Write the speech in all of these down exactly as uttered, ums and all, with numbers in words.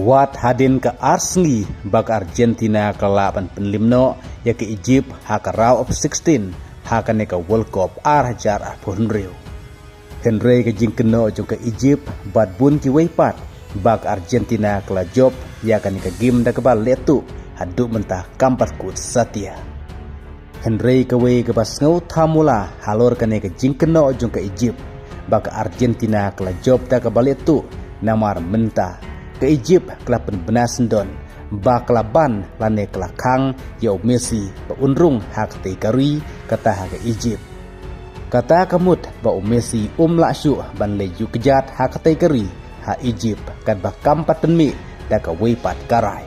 Wat hadien ka ar sngi ba ka Argentina ka lah ban pynliem noh ïa ka Egypt ha ka round of sixteen ha kane ka World Cup ar hajar arphew hynriew. Hynrei ka jingkynnoh jong ka Egypt bad bun kiwei pat ba ka Argentina ka la jop ïa kane ka game da kaba leh tuh haduh mynta kam pat kut satia. Hynrei kawei kaba sngew thamula halor kane ka jingkynnoh jong ka Egypt ba ka Argentina ka la jop da kaba leh tuh, namar mynta ka Egypt ka la pynbna syndon ba ka la ban lane ka la khang ïa u Messi ba un rung ha katei ka ri, kata ha ka Egypt. Kata ka mut ba u Messi um lah shuh ban leit ïuh kjat ha katei ka ri ha Egypt katba kam pat pynmih da kawei pat ka rai.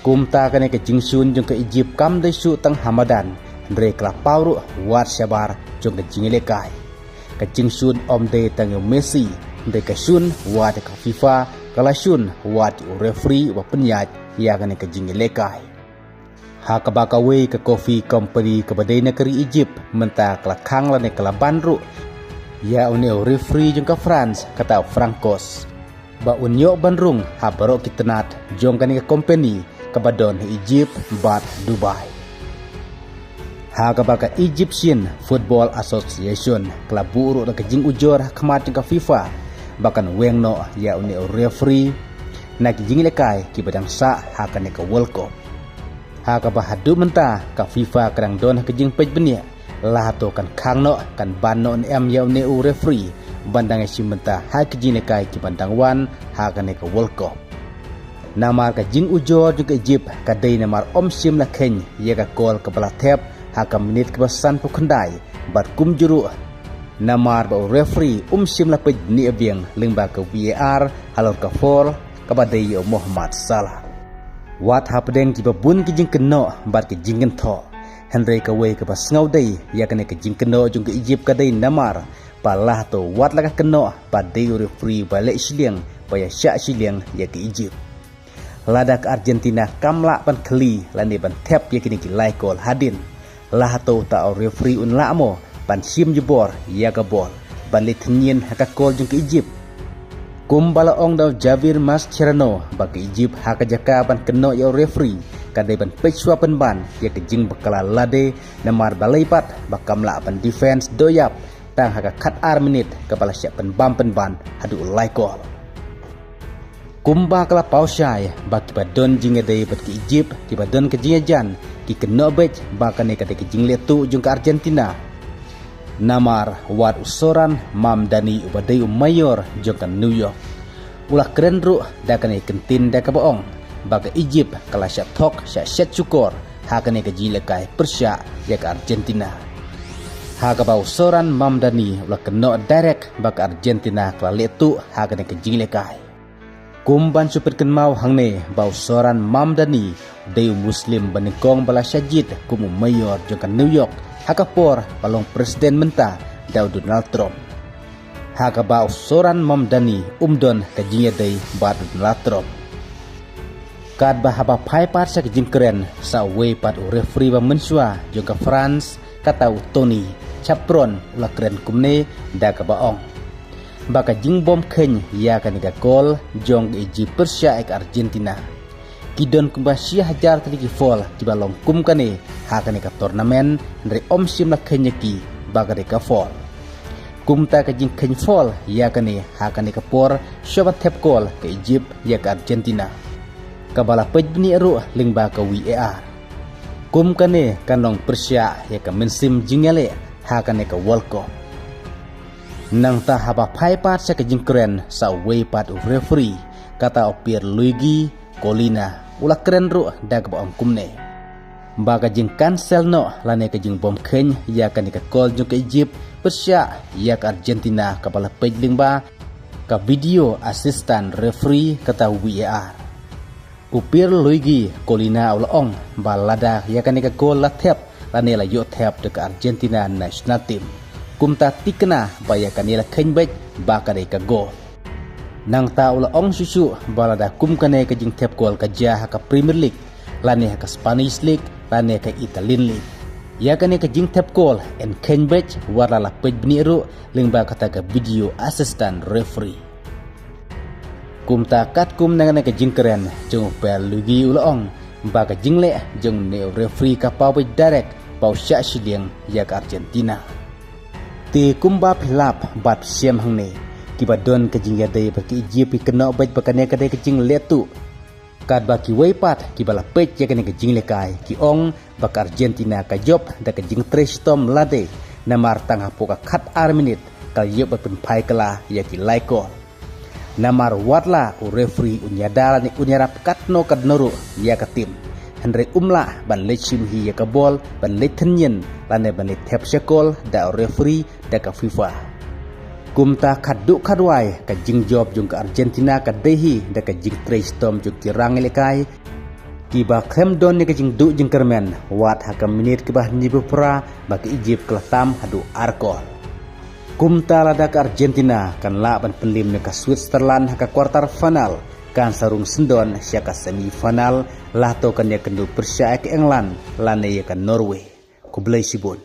Kumta kane ka jingshun jong ka Egypt kam dei shuh tang ha madan, hynrei ka la paw ruh wat shabar jong ka jingïalehkai. Ka jingshun ym dei tang ïa u Messi, hynrei ka shun wat ïa ka FIFA, ka la shun wat ïa u referee uba pynïaid ïa kane ka jingïalehkai. Ha kaba kawei ka coffee company kaba dei na ka ri Egypt mynta ka la khang lane ka la ban ruh ïa une u referee jong ka France, kata u Francois, ba un ïoh ban rung ha baroh ki tnat jong kane ka company kaba don ha Egypt bad Dubai. Ha kaba ka Egyptian Football Association ka la buh ruh da ka jingujor ha khmat jong ka FIFA ba kan weng noh ïa une u referee na ki jingïalehkai kiba dang sah ha kane ka World Cup. Ha kaba haduh mynta ka FIFA ka dang don ha ka jingpeit bniah la hato kan khang noh, kan ban noh ne em ïa une u referee ban dang ïashim bynta ha ki jingïalehkai kiban dang wan ha kane ka World Cup. Namar ka jingujor jong ka Egypt ka dei namar ym shym la kheiñ ïa ka kol kaba la thep ha ka minit kaba sanphew khyndai bad kumjuh ruh namar ba u referee um shym la peit bniah biang lyngba ka VAR halor ka foul kaba dei ïa u Mohamed Salah. Wat hapdeng kiba bun ki jingkynnoh bad ki jingkynthoh, hynrei kawei kaba sngew dei ïa kane ka jingkynnoh jong ka Egypt ka dei namar ba la hato wat la ka kynnoh ba dei u referee ba leh shiliang ba ïashah shiliang ïa ka Egypt. Lada ka Argentina kam lah ban khlieh lane ban thep ïa kine ki lai kol hadien, la hato uta u referee un lah mo ban shim jubor ïa ka bol ban leit thynñian ha ka kol jong ka Egypt? Kumba la ong da u Javier Mascherano ba ka Egypt ha ka jaka ban kynnoh ïa u referee ka dei ban peit shuwa pynban ïa ka jingbakla lade, namar balei pat ba kam lah ban defense doh ïap tang ha ka khatar minit kaba la shah pynbam pynban haduh u lai kol. Kumba ka la paw shai ba kiba don jingïadei bad ka Egypt kiba don ka jingïajan ki kynnoh beit ba kane ka dei ka jingleh tuh jong ka Argentina. Namar wat u Zoran Mamdani uba dei u mayor jong ka New York u la kren ruh da kane ka kyntien da kaba ong ba ka Egypt ka la shah thok shah shet shukor ha kane ka jingïalehkai pyrshah ïa ka Argentina. Ha kaba u Zoran Mamdani u la kynnoh direct ba ka Argentina ka la leh tuh ha kane ka jingïalehkai. Kum ban shu pynkynmaw hangne ba u Zoran Mamdani u dei u Muslim ba nyngkong ba la shah jied kum u mayor jong ka New York ha ka por ba long president mynta da u Donald Trump. Ha kaba u Zoran Mamdani um don ka jingïadei bad u Donald Trump. Katba haba phai pat sha ka jingkren sa uwei pat u referee ba mynshuwa jong ka France, kata u Tony Chaperon u la kren kumne da kaba ong ba ka jingbym kheiñ ïa kane ka kol jong ka Egypt pyrshah ïa ka Argentina. Ki don kumba shi hajar tylli ki foul kiba long kum kane ha kane ka tournament, hynrei ym shym la kheiñ ïa ki ba ka dei ka foul. Kumta ka jingkheiñ foul ïa kane ha kane ka por shuwa ba thep kol ka Egypt ïa ka Argentina, kaba la peit bniah ruh lyngba ka VAR. Kum kane kan long pyrshah ïa ka mynsiem jingïaleh ha kane ka World Cup. Nangta haba phai pat sha ka jingkren sa uwei pat u referee, kata u Pierluigi Collina u la kren ruh da kaba ong kumne ba ka jingcancel noh lane ka jingbym kheiñ ïa kane ka kol jong ka Egypt pyrshah ïa ka Argentina kaba la peit lyngba ka video assistant referee, kata u VAR. U Pierluigi Collina u la ong ba lada ïa kane ka kol la thep lane la ïoh thep da ka Argentina national team, kumta thikna ba ïa kane la kheiñ beit ba ka dei ka gol. Nangta u la ong shuh shuh ba lada kum kane ka jingthep kol ka jia ha ka Premier League lane ha ka Spanish League lane ha ka Italian League, ïa kane ka jingthep kol yn kheiñ beit wat la la peit bniah ruh lyngba kata ka video assistant referee. Kumta katkum na kane ka jingkren jong u Pierluigi u la ong ba ka jingleh jong une u referee ka paw beit direct, paw shah shiliang ïa ka Argentina. Te kumba phi lap bad phi shem hangne, kiba don ka jingïadei bad ka Egypt ki kynnoh beit ba kane ka dei ka jingleh tuh. Katba kiwei pat kiba la peit ïa kane ka jinglehkai ki ong ba ka Argentina ka jop da ka jingtrei shitom lade, namar tang hapoh ka khatar minit ka la ïoh ban pynphai kylla ïa ki lai kol. Namar watla u referee un ïada lane un ïarap katno katno ruh ïa ka tim, hynrei um lah ban leit shim hi ïa ka bol, ban leit thynñiñ lane ban leit thep shakol da u referee da ka FIFA. Kumta khatduh khatwai ka jingjop jong ka Argentina ka dei hi da ka jingtrei shitom jong ki rangïalehkai kiba khlem don ïa ka jingduh jingkyrmen wat ha ka minit kaba hynñiewphew phra ba ka Egypt ka la tam haduh ar kol. Kumta lada ka Argentina kan lah ban pynlim ïa ka Switzerland ha ka quarter final, kan sa rung syndon sha ka semi final, la to kan ïakynduh pyrshah ïa ka England lane ïa ka Norway. Khublei shibun.